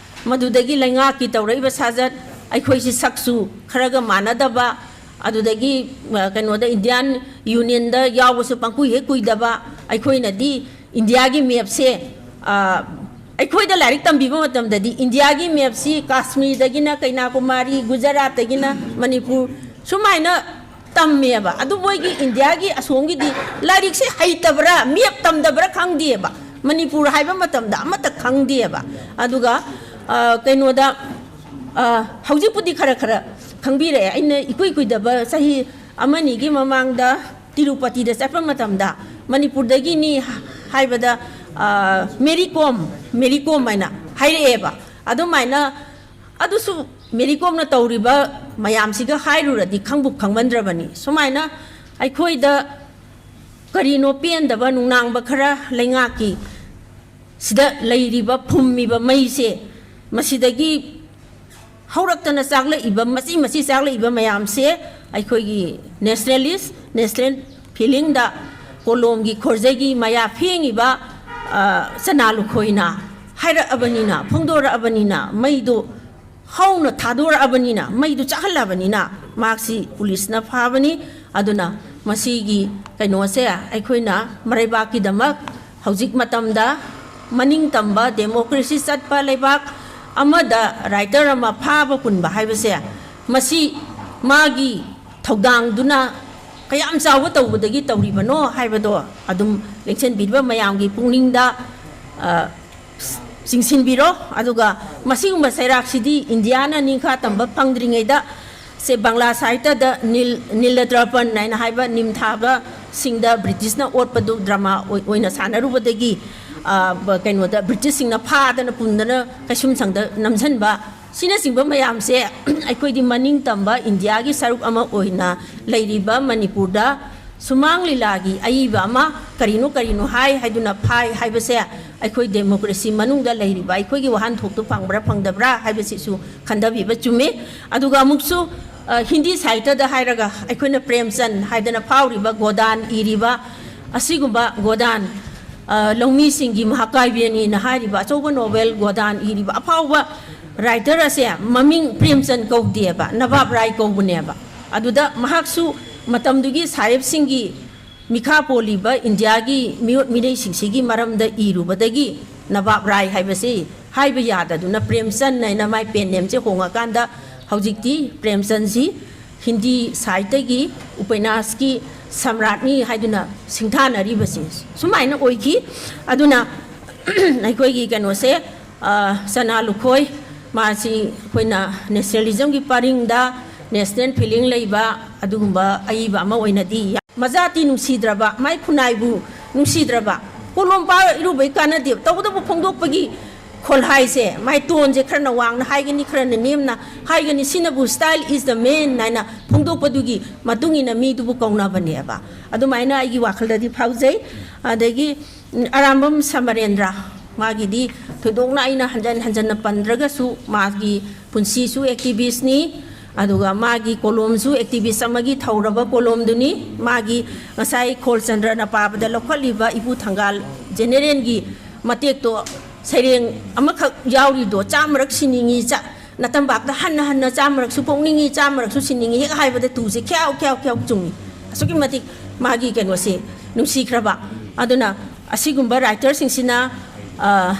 ꯃꯗꯨꯗꯒꯤ ꯂꯩꯉꯥꯛꯀꯤ ꯇꯧꯔꯛꯏꯕ ꯁꯥꯖꯠ, ꯑꯩꯈꯣꯏꯁꯤ ꯁꯛꯁꯨ ꯈꯔꯒ ꯃꯥꯟꯅꯗꯕ, ꯑꯗꯨꯗꯒꯤ, ꯑ, ꯀꯩꯅꯣꯗ, Indian Union ꯗ ꯌꯥꯎꯕꯁꯨ ꯄꯪꯀꯨꯏ ꯍꯦꯛ ꯀꯨꯏꯗꯕ, ꯑꯩꯈꯣꯏꯅꯗꯤ ꯏꯟꯗꯤꯌꯥꯒꯤ map ꯁꯦ, ꯑ, ꯑꯩꯈꯣꯏꯗ ꯂꯥꯏꯔꯤꯛ ꯇꯝꯕꯤꯕ ꯃꯇꯝꯗꯗꯤ ꯏꯟꯗꯤꯌꯥꯒꯤ map ꯁꯤ ꯀꯥꯁꯃꯤꯔꯗꯒꯤꯅ ꯀꯩꯅꯥꯀꯨꯃꯥꯔꯤ, ꯒꯨꯖꯔꯥꯠꯇꯒꯤꯅ ꯃꯅꯤꯄꯨꯔ, ꯁꯨꯃꯥꯏꯅ ꯇꯝꯃꯦꯕ꯫ ꯑꯗꯨ ꯃꯣꯏꯒꯤ ꯏꯟꯗꯤꯌꯥꯒꯤ ꯑꯁꯣꯝꯒꯤꯗꯤ ꯂꯥꯏꯔꯤꯛꯁꯦ ꯍꯩꯇꯕ꯭ꯔꯥ, map ꯇꯝꯗꯕ꯭ꯔꯥ ꯈꯪꯗꯦꯕ꯫ ꯃꯅꯤꯄꯨꯔ ꯍꯥꯏꯕ ꯃꯇꯝꯗ ꯑꯃꯠꯇ ꯈꯪꯗꯦꯕ꯫ ꯑꯗꯨꯒ, ꯑ, ꯀꯩꯅꯣꯗ, ꯑ, ꯍꯧꯖꯤꯛꯄꯨꯗꯤ ꯈꯔ ꯈꯔ ꯈꯪꯕꯤꯔꯛꯑꯦ꯫ ꯑꯩꯅ ꯏꯀꯨꯏ ꯀꯨꯏꯗꯕ ꯆꯍꯤ ꯑꯃꯅꯤꯒꯤ ꯃꯃꯥꯡꯗ ꯇꯤꯔꯨꯄꯇꯤꯗ ꯆꯠꯄ ꯃꯇꯝꯗ ꯃꯅꯤꯄꯨꯔꯗꯒꯤꯅꯤ ꯍꯥꯏꯕꯗ, ꯑ, ꯃꯦꯔꯤ ꯀꯣꯝ, ꯃꯦꯔꯤ ꯀꯣꯝ ꯍꯥꯏꯅ ꯍꯥꯏꯔꯛꯑꯦꯕ꯫ ꯑꯗꯨꯃꯥꯏꯅ ꯑꯗꯨꯁꯨ ꯃꯦꯔꯤ ꯀꯣꯝꯅ ꯇꯧꯔꯤꯕ ꯃꯌꯥꯝꯁꯤꯒ ꯍꯥꯏꯔꯨꯔꯗꯤ ꯈꯪꯕꯨ ꯈꯪꯃꯟꯗ꯭ꯔꯕꯅꯤ꯫ ꯁꯨꯃꯥꯏꯅ ꯑꯩꯈꯣꯏꯗ ꯀꯔꯤꯅꯣ ꯄꯦꯟꯗꯕ ꯅꯨꯡꯅꯥꯡꯕ ꯈꯔ ꯂꯩꯉꯥꯛꯀꯤ ꯁꯤꯗ ꯂꯩꯔꯤꯕ ꯐꯨꯝꯃꯤꯕ ꯃꯩꯁꯦ ꯃꯁꯤꯗꯒꯤ ꯍꯧꯔꯛꯇꯅ ꯆꯥꯛꯂꯛꯏꯕ, ꯃꯆꯤ ꯃꯆꯤ ꯆꯥꯛꯂꯛꯏꯕ ꯃꯌꯥꯝꯁꯦ ꯑꯩꯈꯣꯏꯒꯤ ꯅꯦꯁꯅꯦꯂꯤꯁ, ꯅꯦꯁꯅꯦꯜ ꯐꯤꯂꯤꯡꯗ ꯀꯣꯂꯣꯝꯒꯤ ꯈꯣꯔꯖꯩꯒꯤ ꯃꯌꯥ ꯐꯦꯡꯉꯤꯕ, ꯑ, ꯆꯅꯥ ꯂꯨꯈꯣꯏꯅ ꯍꯥꯏꯔꯛꯑꯕꯅꯤꯅ, ꯐꯣꯡꯗꯣꯔꯛꯑꯕꯅꯤꯅ, ꯃꯩꯗꯨ ꯍꯧꯅ ꯊꯥꯗꯣꯔꯛꯑꯕꯅꯤꯅ, ꯃꯩꯗꯨ ꯆꯥꯛꯍꯜꯂꯕꯅꯤꯅ, ꯃꯍꯥꯛꯁꯤ ꯄꯨꯂꯤꯁꯅ ꯐꯥꯕꯅꯤ꯫ ꯑꯗꯨꯅ ꯃꯁꯤꯒꯤ ꯀꯩꯅꯣꯁꯦ ꯑꯩꯈꯣꯏꯅ ꯃꯔꯩꯕꯥꯛꯀꯤꯗꯃꯛ ꯍꯧꯖꯤꯛ ꯃꯇꯝꯗ ꯃꯅꯤꯡ ꯇꯝꯕ, ꯗꯦꯃꯣꯀ꯭ꯔꯦꯁꯤ ꯆꯠꯄ ꯂꯩꯕꯥꯛ ꯑꯃꯗ ꯔꯥꯏꯇꯔ ꯑꯃ ꯐꯥꯕ ꯄꯨꯟꯕ ꯍꯥꯏꯕꯁꯦ, ꯃꯁꯤ ꯃꯥꯒꯤ ꯊꯧꯗꯥꯡꯗꯨꯅ ꯀꯌꯥꯝ ꯆꯥꯎꯕ ꯇꯧꯕꯗꯒꯤ ꯇꯧꯔꯤꯕꯅꯣ ꯍꯥꯏꯕꯗꯣ ꯑꯗꯨꯝ ꯂꯦꯡꯁꯤꯟꯕꯤꯔꯤꯕ ꯃꯌꯥꯝꯒꯤ ꯄꯨꯛꯅꯤꯡꯗ, ꯑ, ꯆꯤꯡꯁꯤꯟꯕꯤꯔꯣ꯫ ꯑꯗꯨꯒ ꯃꯁꯤꯒꯨꯝꯕ ꯆꯩꯔꯥꯛꯁꯤꯗꯤ ꯏꯟꯗꯤꯌꯥꯅ ꯅꯤꯡꯈꯥ ꯇꯝꯕ ꯐꯪꯗ꯭ꯔꯤꯉꯩꯗ ꯁꯦ ꯕꯪꯒ꯭ꯂꯥ ꯁꯥꯍꯤꯇ꯭ꯌꯗ ꯅꯤꯜ, ꯅꯤꯂꯗ꯭ꯔꯄꯟ ꯍꯥꯏꯅ ꯍꯥꯏꯕ ꯅꯤꯝ ꯊꯥꯕꯁꯤꯡꯗ ꯕ꯭ꯔꯤꯇꯤꯁꯅ ꯑꯣꯠꯄꯗꯨ ꯗ꯭ꯔꯃꯥ ꯑꯣꯏ-, ꯑꯣꯏꯅ ꯁꯥꯟꯅꯔꯨꯕꯗꯒꯤ, ꯑ, ꯕ-, ꯀꯩꯅꯣꯗ ꯕ꯭ꯔꯤꯇꯤꯁꯁꯤꯡꯅ ꯐꯥꯗꯅ ꯄꯨꯟꯗꯅ ꯀꯩꯁꯨꯝꯁꯪꯗ ꯅꯝꯁꯤꯟꯕ, ꯁꯤꯅꯆꯤꯡꯕ ꯃꯌꯥꯝꯁꯦ ꯑꯩꯈꯣꯏꯗꯤ ꯃꯅꯤꯡ ꯇꯝꯕ ꯏꯟꯗꯤꯌꯥꯒꯤ ꯁꯔꯨꯛ ꯑꯃ ꯑꯣꯏꯅ ꯂꯩꯔꯤꯕ ꯃꯅꯤꯄꯨꯔꯗ ꯁꯨꯃꯥꯡ ꯂꯤꯂꯥꯒꯤ ꯑꯏꯕ ꯑꯃ ꯀꯔꯤꯅꯣ ꯀꯔꯤꯅꯣ ꯍꯥꯏ ꯍꯥꯏꯗꯨꯅ ꯐꯥꯏ ꯍꯥꯏꯕꯁꯦ ꯑꯩꯈꯣꯏ ꯗꯦꯃꯣꯀ꯭ꯔꯦꯁꯤ ꯃꯅꯨꯡꯗ ꯂꯩꯔꯤꯕ ꯑꯩꯈꯣꯏꯒꯤ ꯋꯥꯍꯟꯊꯣꯛꯇꯨ ꯐꯪꯕ꯭ꯔꯥ ꯐꯪꯗꯕ꯭ꯔꯥ ꯍꯥꯏꯕꯁꯤꯁꯨ ꯈꯟꯊꯕꯤꯕ ꯆꯨꯝꯃꯤ꯫ ꯑꯗꯨꯒ ꯑꯃꯨꯛꯁꯨ, ꯑ, ꯍꯤꯟꯗꯤ ꯁꯥꯍꯤꯇ꯭ꯌꯗ ꯍꯥꯏꯔꯒ ꯑꯩꯈꯣꯏꯅ ꯄ꯭ꯔꯦꯝꯆꯟ ꯍꯥꯏꯗꯅ ꯐꯥꯎꯔꯤꯕ ꯒꯣꯗꯥꯟ ꯏꯔꯤꯕ, ꯑꯁꯤꯒꯨꯝꯕ ꯒꯣꯗꯥꯟ, ꯑ, ꯂꯧꯃꯤꯁꯤꯡꯒꯤ ꯃꯍꯥꯀꯥꯕ꯭ꯌꯅꯤꯅ ꯍꯥꯏꯔꯤꯕ ꯑꯆꯧꯕ ꯅꯣꯕꯦꯜ ꯒꯣꯗꯥꯟ ꯏꯔꯤꯕ ꯑꯐꯥꯎꯕ ꯔꯥꯏꯇꯔ ꯑꯁꯦ ꯃꯃꯤꯡ ꯄ꯭ꯔꯦꯝꯆꯟ ꯀꯧꯗꯦꯕ, ꯅꯕꯥꯕ ꯔꯥꯏ ꯀꯧꯕꯅꯦꯕ꯫ ꯑꯗꯨꯗ ꯃꯍꯥꯛꯁꯨ ꯃꯇꯝꯗꯨꯒꯤ ꯁꯥꯍꯦꯕꯁꯤꯡꯒꯤ ꯃꯤꯈꯥ ꯄꯣꯜꯂꯤꯕ ꯏꯟꯗꯤꯌꯥꯒꯤ ꯃꯤꯑꯣꯠ ꯃꯤꯅꯩꯁꯤꯡꯁꯤꯒꯤ ꯃꯔꯝꯗ ꯏꯔꯨꯕꯗꯒꯤ ꯅꯕꯥꯕ ꯔꯥꯏ ꯍꯥꯏꯕꯁꯤ ꯍꯥꯏꯕ ꯌꯥꯗꯗꯨꯅ ꯄ꯭ꯔꯦꯝꯆꯟ ꯍꯥꯏꯅ ꯃꯥꯏ ꯄꯦꯟ ꯅꯦꯝꯁꯦ ꯍꯣꯡꯉꯀꯥꯟꯗ ꯍꯧꯖꯤꯛꯇꯤ ꯄ꯭ꯔꯦꯝꯆꯟꯁꯤ ꯍꯤꯟꯗꯤ ꯁꯥꯍꯤꯇ꯭ꯌꯒꯤ ꯎꯄꯟꯌꯥꯁꯀꯤ ꯁꯝꯔꯥꯠꯅꯤ ꯍꯥꯏꯗꯨꯅ ꯁꯤꯡꯊꯥꯅꯔꯤꯕꯁꯤ ꯁꯨꯃꯥꯏꯅ ꯑꯣꯏꯈꯤ꯫ ꯑꯗꯨꯅ ꯑꯩꯈꯣꯏꯒꯤ ꯀꯩꯅꯣꯁꯦ, ꯑ, ꯆꯅꯥ ꯂꯨꯈꯣꯏ, ꯃꯥꯁꯤ ꯑꯩꯈꯣꯏꯅ ꯅꯦꯁꯅꯦꯂꯤꯖꯝꯒꯤ ꯄꯔꯤꯡꯗ ꯅꯦꯁꯅꯦꯜ ꯐꯤꯂꯤꯡ ꯂꯩꯕ ꯑꯗꯨꯒꯨꯝꯕ ꯑꯏꯕ ꯑꯃ ꯑꯣꯏꯅꯗꯤ ꯌꯥ-, ꯃꯖꯥꯇꯤ ꯅꯨꯡꯁꯤꯗ꯭ꯔꯕ, ꯃꯥꯏ ꯈꯨꯟꯅꯥꯏꯕꯨ ꯅꯨꯡꯁꯤꯗ꯭ꯔꯕ, ꯀꯣꯂꯣꯝ ꯄꯥꯏꯔ ꯏꯔꯨꯕꯩ ꯀꯥꯟꯅꯗꯦ, ꯇꯧꯕꯇꯕꯨ ꯐꯣꯡꯗꯣꯛꯄꯒꯤ ꯈꯣꯜꯍꯥꯏꯁꯦ, ꯃꯥꯏ ꯇꯣꯟꯁꯦ ꯈꯔꯅ ꯋꯥꯡꯅ ꯍꯥꯏꯒꯅꯤ, ꯈꯔꯅ ꯅꯦꯝꯅ ꯍꯥꯏꯒꯅꯤ, ꯁꯤꯅꯕꯨ "Style is the main" ꯍꯥꯏꯅ ꯐꯣꯡꯗꯣꯛꯄꯗꯨꯒꯤ ꯃꯇꯨꯡ ꯏꯟꯅ ꯃꯤꯗꯨꯕꯨ ꯀꯧꯅꯕꯅꯦꯕ꯫ ꯑꯗꯨꯃꯥꯏꯅ ꯑꯩꯒꯤ ꯋꯥꯈꯜꯗꯗꯤ ꯐꯥꯎꯖꯩ꯫ ꯑꯗꯒꯤ, ꯎꯝ, ꯑꯔꯥꯝꯕꯝ ꯁꯃꯔꯦꯟꯗ꯭ꯔ, ꯃꯥꯒꯤꯗꯤ ꯊꯣꯏꯗꯣꯛꯅ ꯑꯩꯅ ꯍꯟꯖꯟ ꯍꯟꯖꯟꯅ ꯄꯟꯗ꯭ꯔꯒꯁꯨ, ꯃꯥꯒꯤ ꯄꯨꯟꯁꯤꯁꯨ ꯑꯦꯛꯇꯤꯚꯤꯁꯅꯤ, ꯑꯗꯨꯒ ꯃꯥꯒꯤ ꯀꯣꯂꯣꯝꯁꯨ ꯑꯦꯛꯇꯤꯚꯤꯁ ꯑꯃꯒꯤ ꯊꯧꯔꯕ ꯀꯣꯂꯣꯝꯗꯨꯅꯤ꯫ ꯃꯥꯒꯤ ꯉꯁꯥꯏ ꯈꯣꯜꯆꯟꯗ꯭ꯔꯅ ꯄꯥꯕꯗ ꯂꯧꯈꯠꯂꯤꯕ ꯏꯄꯨ ꯊꯪꯒꯥꯜ ꯖꯦꯅꯦꯔꯦꯜꯒꯤ ꯃꯇꯦꯛꯇꯣ, ꯁꯩꯔꯦꯡ ꯑꯃꯈꯛ ꯌꯥꯎꯔꯤꯗꯣ, "ꯆꯥꯝꯃꯔꯛ ꯁꯤꯅꯤꯡꯉꯤ, ꯆꯥ-, ꯅꯇꯝꯄꯥꯛꯇ ꯍꯟꯅ ꯍꯟꯅ ꯆꯥꯝꯃꯔꯛꯁꯨ ꯄꯣꯛꯅꯤꯡꯉꯤ, ꯆꯥꯝꯃꯔꯛꯁꯨ ꯁꯤꯅꯤꯡꯉꯤ" ꯍꯦꯛ ꯍꯥꯏꯕꯗ ꯇꯨꯁꯦ ꯈ꯭ꯌꯥꯎ ꯈ꯭ꯌꯥꯎ ꯈ꯭ꯌꯥꯎ ꯆꯨꯡꯉꯤ꯫ ꯑꯁꯨꯛꯀꯤ ꯃꯇꯤꯛ ꯃꯥꯒꯤ ꯀꯩꯅꯣꯁꯦ ꯅꯨꯡꯁꯤꯈ꯭ꯔꯕ꯫ ꯑꯗꯨꯅ ꯑꯁꯤꯒꯨꯝꯕ ꯔꯥꯏꯇꯔꯁꯤꯡꯁꯤꯅ, ꯑ,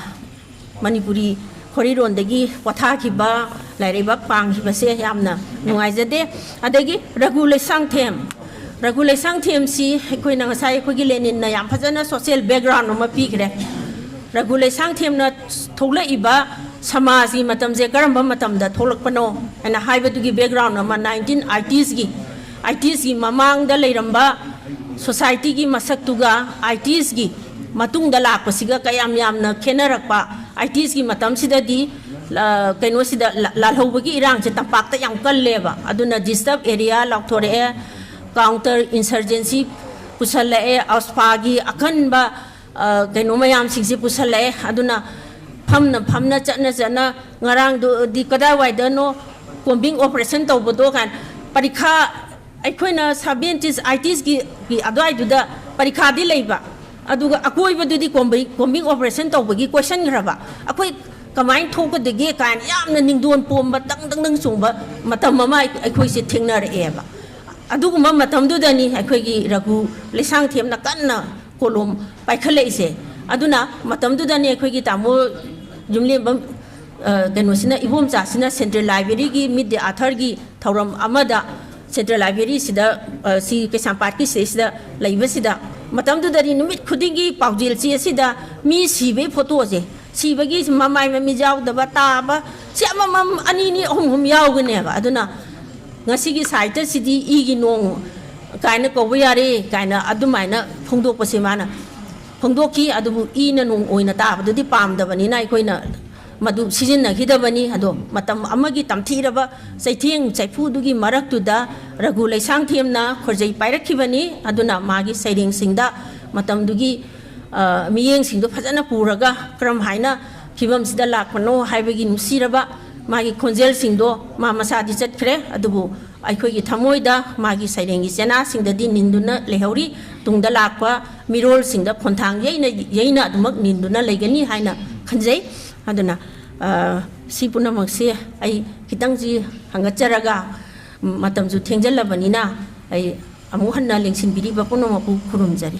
ꯃꯅꯤꯄꯨꯔꯤ ꯈꯣꯔꯤꯔꯣꯟꯗꯒꯤ ꯄꯣꯊꯥꯈꯤꯕ, ꯂꯥꯏꯔꯩꯕꯥꯛ ꯄꯥꯡꯈꯤꯕꯁꯦ ꯌꯥꯝꯅ ꯅꯨꯡꯉꯥꯏꯖꯗꯦ꯫ ꯑꯗꯒꯤ ꯔꯘꯨ ꯂꯩꯁꯥꯡꯊꯦꯝ, ꯔꯘꯨ ꯂꯩꯁꯥꯡꯊꯦꯝꯁꯤ ꯑꯩꯈꯣꯏꯅ ꯉꯁꯥꯏ ꯑꯩꯈꯣꯏꯒꯤ ꯂꯦꯅꯤꯟꯅ ꯌꯥꯝ ꯐꯖꯅ ꯁꯣꯁꯤꯌꯦꯜ ꯕꯦꯛꯒ꯭ꯔꯥꯎꯟ ꯑꯃ ꯄꯤꯈ꯭ꯔꯦ꯫ ꯔꯘꯨ ꯂꯩꯁꯥꯡꯊꯦꯝꯅ ꯊꯣꯛꯂꯛꯏꯕ ꯁꯃꯥꯖꯒꯤ ꯃꯇꯝꯁꯦ ꯀꯔꯝꯕ ꯃꯇꯝꯗ ꯊꯣꯛꯂꯛꯄꯅꯣ ꯍꯥꯏꯅ ꯍꯥꯏꯕꯗꯨꯒꯤ ꯕꯦꯛꯒ꯭ꯔꯥꯎꯟ ꯑꯃ, ꯅꯥꯏꯟꯇꯤꯟ ꯑꯥꯏꯇꯤꯁꯀꯤ, ꯑꯥꯏꯇꯤꯁꯀꯤ ꯃꯃꯥꯡꯗ ꯂꯩꯔꯝꯕ ꯁꯣꯁꯥꯏꯇꯤꯒꯤ ꯃꯁꯛꯇꯨꯒ ꯑꯥꯏꯇꯤꯁꯀꯤ ꯃꯇꯨꯡꯗ ꯂꯥꯛꯄꯁꯤꯒ ꯀꯌꯥꯝ ꯌꯥꯝꯅ ꯈꯦꯠꯅꯔꯛꯄ꯫ ꯑꯥꯏꯇꯤꯁꯀꯤ ꯃꯇꯝꯁꯤꯗꯗꯤ, ꯑ, ꯀꯩꯅꯣꯁꯤꯗ ꯂꯥ-, ꯂꯥꯜꯍꯧꯕꯒꯤ ꯏꯔꯥꯡꯁꯦ ꯇꯝꯄꯥꯛꯇ ꯌꯥꯝ ꯀꯜꯂꯦꯕ꯫ ꯑꯗꯨꯅ ꯗꯤꯁꯇꯔꯕ ꯑꯦꯔꯤꯌꯥ ꯂꯥꯎꯊꯣꯔꯛꯑꯦ, ꯀꯥꯎꯟꯇꯔ ꯏꯟꯁꯔꯖꯦꯟꯁꯤ ꯄꯨꯁꯜꯂꯛꯑꯦ, ꯑꯁꯐꯥꯒꯤ ꯑꯀꯟꯕ, ꯑ, ꯀꯩꯅꯣ ꯃꯌꯥꯝꯁꯤꯡꯁꯦ ꯄꯨꯁꯜꯂꯛꯑꯦ꯫ ꯑꯗꯨꯅ ꯐꯝꯅ ꯐꯝꯅ, ꯆꯠꯅ ꯆꯠꯅ, ꯉꯔꯥꯡꯗꯨꯗꯤ ꯀꯗꯥꯏꯋꯥꯏꯗꯅꯣ ꯀꯣꯝꯕꯤꯡ ꯑꯣꯄꯔꯦꯁꯟ ꯇꯧꯕꯗꯣ ꯀꯥꯏꯅ, ꯄꯔꯤꯈꯥ, ꯑꯩꯈꯣꯏꯅ ꯁꯚꯦꯟꯇꯤꯁ, ꯑꯥꯏꯇꯤꯁꯀꯤ ꯑꯗꯨꯋꯥꯏꯗꯨꯗ ꯄꯔꯤꯈꯥꯗꯤ ꯂꯩꯕ, ꯑꯗꯨꯒ ꯑꯀꯣꯏꯕꯗꯨꯗꯤ ꯀꯣꯝꯕꯤ-, ꯀꯣꯝꯕꯤꯡ ꯑꯣꯄꯔꯦꯁꯟ ꯇꯧꯕꯒꯤ ꯀꯣꯏꯁꯟꯈ꯭ꯔꯕ꯫ ꯑꯩꯈꯣꯏ ꯀꯃꯥꯏꯅ ꯊꯣꯛꯀꯗꯒꯦ ꯀꯥꯏꯅ ꯌꯥꯝꯅ ꯅꯤꯡꯗꯣꯟ ꯄꯣꯝꯕ, ꯗꯪ ꯗꯪ ꯗꯪ ꯆꯣꯡꯕ ꯃꯇꯝ ꯑꯃ ꯑꯩ-, ꯑꯩꯈꯣꯏꯁꯦ ꯊꯦꯡꯅꯔꯛꯑꯦꯕ꯫ ꯑꯗꯨꯒꯨꯝꯕ ꯃꯇꯝꯗꯨꯗꯅꯤ ꯑꯩꯈꯣꯏꯒꯤ ꯔꯘꯨ ꯂꯩꯁꯥꯡꯊꯦꯝꯅ ꯀꯟꯅ ꯀꯣꯂꯣꯝ ꯄꯥꯏꯈꯠꯂꯛꯏꯁꯦ꯫ ꯑꯗꯨꯅ ꯃꯇꯝꯗꯨꯗꯅꯤ ꯑꯩꯈꯣꯏꯒꯤ ꯇꯥꯃꯣ ꯌꯨꯝꯂꯦꯝꯕꯝ, ꯑ, ꯀꯩꯅꯣꯁꯤꯅ, ꯏꯕꯣꯝꯆꯥꯁꯤꯅ ꯁꯦꯟꯇ꯭ꯔꯦꯜ ꯂꯥꯏꯕ꯭ꯔꯦꯔꯤꯒꯤ ꯃꯤꯠ ꯗꯦ ꯑꯥꯔꯊꯔꯒꯤ ꯊꯧꯔꯝ ꯑꯃꯗ ꯁꯦꯟꯇ꯭ꯔꯦꯜ ꯂꯥꯏꯕ꯭ꯔꯦꯔꯤꯁꯤꯗ, ꯑ, ꯁꯤ ꯀꯩꯁꯥꯝꯄꯥꯠꯀꯤ ꯁꯤꯗꯩꯁꯤꯗ ꯂꯩꯕꯁꯤꯗ, ꯃꯇꯝꯗꯨꯗꯗꯤ ꯅꯨꯃꯤꯠ ꯈꯨꯗꯤꯡꯒꯤ ꯄꯥꯎꯖꯦꯜ ꯆꯦ ꯑꯁꯤꯗ ꯃꯤ ꯁꯤꯕꯒꯤ ꯐꯣꯇꯣꯁꯦ, ꯁꯤꯕꯒꯤ ꯃꯃꯥꯏ ꯃꯃꯤꯠ ꯌꯥꯎꯗꯕ, ꯇꯥꯕ, ꯁꯤ ꯑꯃꯃꯝ, ꯑꯅꯤ ꯑꯅꯤ, ꯑꯍꯨꯝ ꯑꯍꯨꯝ ꯌꯥꯎꯒꯅꯦꯕ꯫ ꯑꯗꯨꯅ ꯉꯁꯤꯒꯤ ꯁꯥꯍꯤꯇ꯭ꯌꯁꯤꯗꯤ ꯏꯒꯤ ꯅꯣꯡ ꯀꯥꯏꯅ ꯀꯧꯕ ꯌꯥꯔꯦ ꯀꯥꯏꯅ ꯑꯗꯨꯃꯥꯏꯅ ꯐꯣꯡꯗꯣꯛꯄꯁꯦ ꯃꯥꯅ ꯐꯣꯡꯗꯣꯛꯈꯤ꯫ ꯑꯗꯨꯕꯨ ꯏꯅ ꯅꯣꯡ ꯑꯣꯏꯅ ꯇꯥꯕꯗꯨꯗꯤ ꯄꯥꯝꯗꯕꯅꯤꯅ ꯑꯩꯈꯣꯏꯅ ꯃꯗꯨ ꯁꯤꯖꯤꯟꯅꯈꯤꯗꯕꯅꯤ꯫ ꯑꯗꯣ ꯃꯇꯝ ꯑꯃꯒꯤ ꯇꯝꯊꯤꯔꯕ ꯆꯩꯊꯦꯡ ꯆꯩꯐꯨꯗꯨꯒꯤ ꯃꯔꯛꯇꯨꯗ ꯔꯘꯨ ꯂꯩꯁꯥꯡꯊꯦꯝꯅ ꯈꯣꯔꯖꯩ ꯄꯥꯏꯔꯛꯈꯤꯕꯅꯤ꯫ ꯑꯗꯨꯅ ꯃꯥꯒꯤ ꯁꯩꯔꯦꯡꯁꯤꯡꯗ ꯃꯇꯝꯗꯨꯒꯤ ꯑ, ꯃꯤꯠꯌꯦꯡꯁꯤꯡꯗꯣ ꯐꯖꯅ ꯄꯨꯔꯒ ꯀꯔꯝ ꯍꯥꯏꯅ ꯐꯤꯕꯝꯁꯤꯗ ꯂꯥꯛꯄꯅꯣ ꯍꯥꯏꯕꯒꯤ ꯅꯨꯡꯁꯤꯔꯕ ꯃꯥꯒꯤ ꯈꯣꯟꯖꯦꯜꯁꯤꯡꯗꯣ, ꯃꯥ ꯃꯁꯥꯗꯤ ꯆꯠꯈ꯭ꯔꯦ, ꯑꯗꯨꯕꯨ ꯑꯩꯈꯣꯏꯒꯤ ꯊꯃꯣꯏꯗ ꯃꯥꯒꯤ ꯁꯩꯔꯦꯡꯒꯤ ꯆꯦꯅꯥꯁꯤꯡꯗꯗꯤ ꯅꯤꯟꯗꯨꯅ ꯂꯩꯍꯧꯔꯤ꯫ ꯇꯨꯡꯗ ꯂꯥꯛꯄ ꯃꯤꯔꯣꯜꯁꯤꯡꯗ ꯈꯣꯟꯊꯥꯡ ꯌꯩꯅ, ꯌꯩꯅ ꯑꯗꯨꯃꯛ ꯅꯤꯟꯗꯨꯅ ꯂꯩꯒꯅꯤ ꯍꯥꯏꯅ ꯈꯟꯖꯩ꯫ ꯑꯗꯨꯅ, ꯑ, ꯁꯤ ꯄꯨꯝꯅꯃꯛꯁꯦ ꯑꯩ ꯈꯤꯇꯪꯁꯤ ꯍꯪꯒꯠꯆꯔꯒ, ꯃꯇꯝꯁꯨ ꯊꯦꯡꯖꯜꯂꯕꯅꯤꯅ ꯑꯩ ꯑꯃꯨꯛ ꯍꯟꯅ ꯂꯦꯡꯁꯤꯟꯕꯤꯔꯤꯕ ꯄꯨꯝꯅꯃꯛꯄꯨ ꯈꯨꯔꯨꯝꯖꯔꯤ꯫